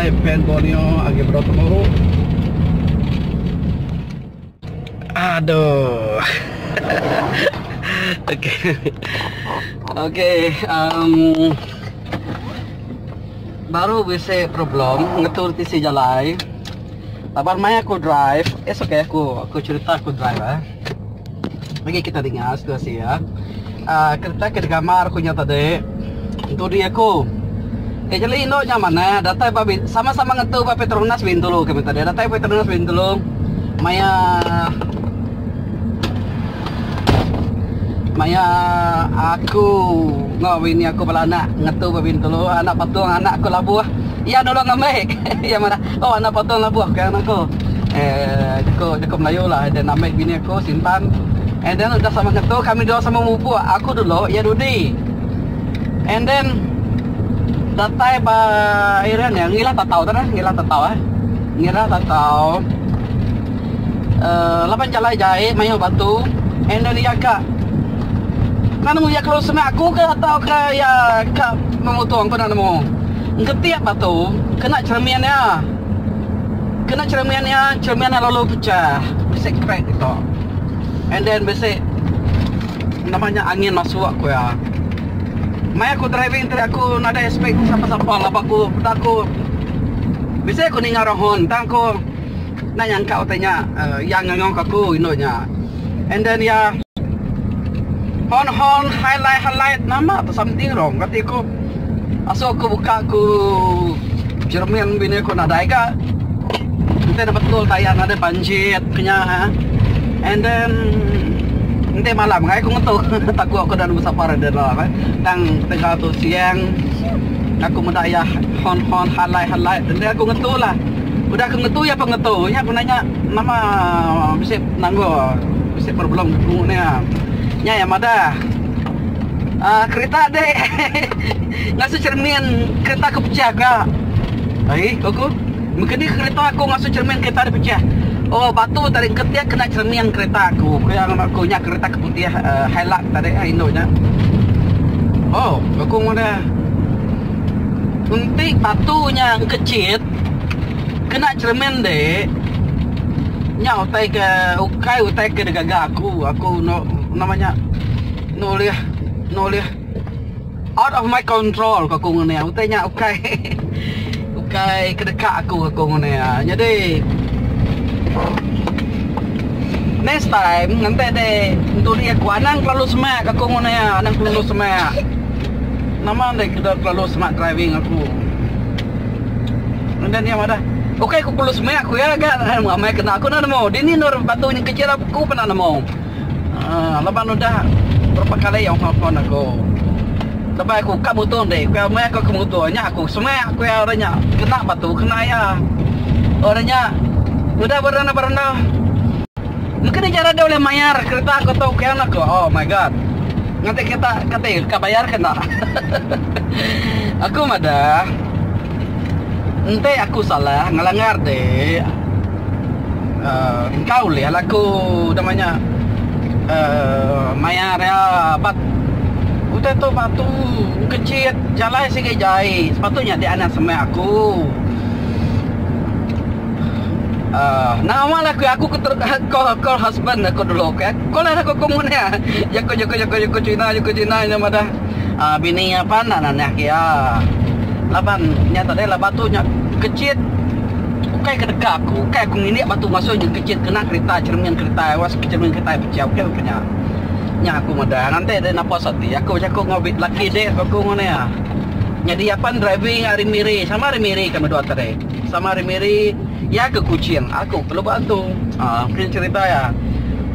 Jalai Pan Borneo agi bedau tembu. Aduh. Okey. Okey, um baru bisi problem ngetu tisi jalai. Laban maya aku drive, it's okay aku aku cerita aku drive eh. Bagi kita ninga situasi iya. Uh, kereta ke digambar aku nya tadi entudi aku. Actually indu nya manah datai ba sama-sama ngetu ba Petronas Bintulu kami tadi. Datai Petronas Bintulu maya maya aku enggau bini aku bala anak ngetu ba Bintulu anak patung anak aku labuh. Iya nulung ngambi. Iya madah, oh anak patung labuh ke anak aku. Eh jaku jaku Melayu lah dan ambi bini aku simpan. And then udah sama ngetu kami dua sama mupuk. Aku dulu, iya dudi. And then datai ba area nya ngilah tatau tu nah, ngilah tatau eh. Ngilah tatau. Uh, laban jalai jai mayuh batu and then iya ka enda nemu iya kelalu semak aku ke atau ke iya ka memutung aku enda nemu. Engketik batu kena cermin iya. Kena cermin iya, cermin iya lalu pecah. Bisi crack ditu. And then bisi nama nya angin masuk ku iya. Maya aku driving tadi aku nadai expect sapa-sapa laba aku peda aku bisi aku ninga orang hon tang aku enda nyangka utai nya iya ngangau ka aku indu nya. And then iya hon hon highlight highlight nama tu something wrong kati aku asuh aku buka ku cermin bini aku nadai ga. Enti ne betul tayar nadai banjit ke nya and then enti malam ngai ku ngetu takut aku enda nemu sapa rider la tang ketegal tu siang aku meda iya hon hon halai halai enti aku ngetu lah udah aku ngetu iya pun ngetu nya ku nanya nama bisi penanggul bisi problem ku nya nya iya madah uhh kerita deh ngasuh cermin kerita aku pecah ka aih ku aku. Mengkeni kereta aku ngasuh cermin kereta deh pecah. Oh batu tadi engketik kena cermin kereta aku. Ku iya ngagai aku nya kereta ke putih uhh Hilux tadi ah indu nya. Oh aku madah enti batu nya engkechit kena cermin deh nya utai ke ukai utai ke digaga aku. Aku enda nama nya enda ulih enda ulih. Out of my control ko aku ngena utai nya ukai ukai ke deka aku aku ngena iya. Nyadi next time nganti deh entudi aku anang kelalu semak aku ngena iya anang kelalu semak. Nama enda keda kelalu semak driving aku. Enda nya madah ukai ku kelalu semak ku iya ga amai kena aku enda nemu dini endur batu nya kecil aku pun enda nemu. Aaa laban udah berapa kali iya nelpon aku. Lebai aku ka mutung deh ku iya meh aku ke mutung nya aku semak ku iya orang nya kena batu kena iya. Orang nya udah beranda beranda mungkin nya chara deh ulih mayar kereta aku tu ku iya aku oh my god. Nganti kita kati ka bayar ke enda. Aku madah enti aku salah ngelanggar deh. uhh engka ulih lah ku nama nya uhh mayar iya but utai tu batu kecit jalai sigi jai sepatut nya dianak semak aku uhh nama lah ku aku call call husband aku dulu ke call lah aku ku mun iya jaku jaku jaku jaku cina jaku cina nya madah uhh bini iya pan anak iya laban nya tadi lah batu nya kecit. Ukai ke deka aku, ukai aku ngindik batu ngasuh nya kecit kena kerita cheremin kerita awas cheremin kerita pecah ukai baka nya. Nya aku madah nganti deh napa sati aku bejaku enggau laki deh ku aku ngene iya. Nyadi apan driving ari Miri sama ari Miri kami dua tadi. Sama ari Miri iya ke Kuching aku ke Lubok Antu. Aaa mungkin cherita iya.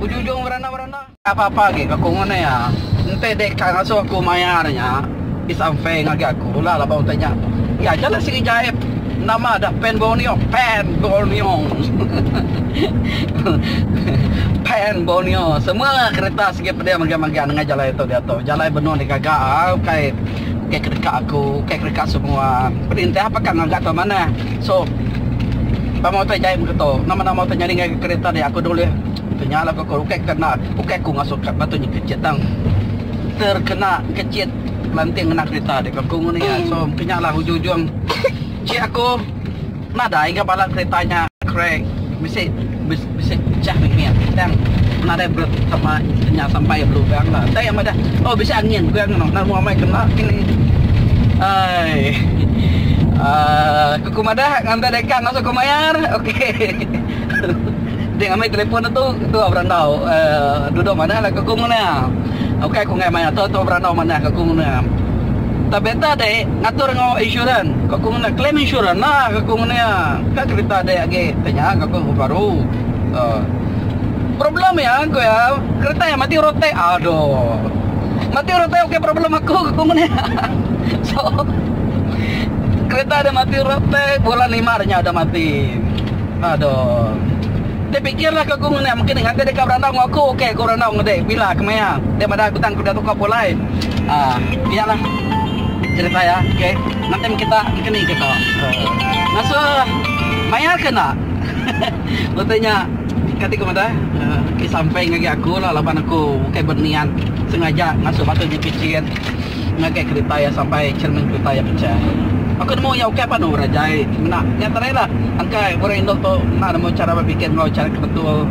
Ujung-ujung beranda-beranda. Apa-apa agi ku aku ngene iya. Enti dek ka ngasuh aku mayar nya is unfair ngagai aku lah laban utai nya. Iya aja lah sigi jaip nama dah Pan Borneo Pan Borneo Pan Borneo semua kereta sigi pedih magang-magang nengah jalai tu diatu. Jalai benung digaga ukai ukai ke deka aku ukai ke deka semua. Perintah peka ngaga tu manah. So pama utai jaip mega tu nama-nama utai nyadi ngagai kereta dia aku dulih. Nya lah ko ukai kena ukai aku ngasuh ka batu nya kecit tang terkena kecit lanting ngena kereta dek ko aku nguni iya. So mungkin nya lah ujung ujung cik aku. Nadai ga bala kerita nya crack bisi bisi pecah mimit tang nadai berat sama nya sampai belubang lah. Enda iya madah oh bisi angin ku iya ngeno nemu amai kena kini. Ai aaa ku ku madah ngantai deka ngasuh ku mayar okey. Dek ngambi telefon tu tu berandau aaa duduk manah lah ku ku ngena. Ukai ku enggai mayar tu tu berandau manah ku ku ngena. Tak better dek ngatur enggau insurans ku ku ngena claim insurans lah ku ku ngena iya. Ka kerita dek agi ti nya ku ku baru. Aaa problem iya ku iya kerita iya mati rotek aduh. Mati rotek ukai problem aku ku ku ngena iya. So kerita dek mati rotek bulan lima nya udah mati. Aduh. Dek pikirlah ke aku ngena mungkin ngagai deka berandau enggau aku okey aku berandau enggau dek bila kemaya dek madah aku tang ku diatu ka pulai. Aaa pia lah cerita iya okey nanti meh kita engkeni kita. Ngasuh mayar ke enda utai nya kati ku madah ke sampai ngagai aku lah laban aku bukai berniat sengaja ngasuh batu nya kecil. Ngagai kerita iya sampai cermin kerita iya pecah. Aku nemu iya ukai panu rajai mena nya tadi lah angkai orang indu tu enda nemu chara bepikir enggau chara ke betul.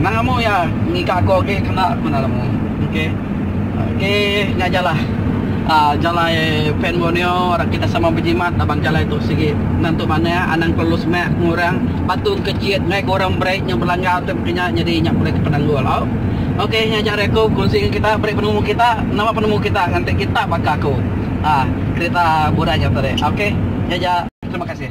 Nang amu iya ngiga aku agi kena aku enda nemu. Okey. Okey nya aja lah aaa jalai Pan Borneo rak kita sama bejimat laban jalai tu sigi nentu manah anang kelalu semak ngurang batu kecit ngagai ke orang brek nyau belanggar tu mungkin nya nyadi nya pulai ke penanggul au. Ok nya aja ari aku kunsi ngan kita beri penemu kita nama penemu kita nganti kita baka aku ah kereta budak nya tadi ok nya aja terima kasih.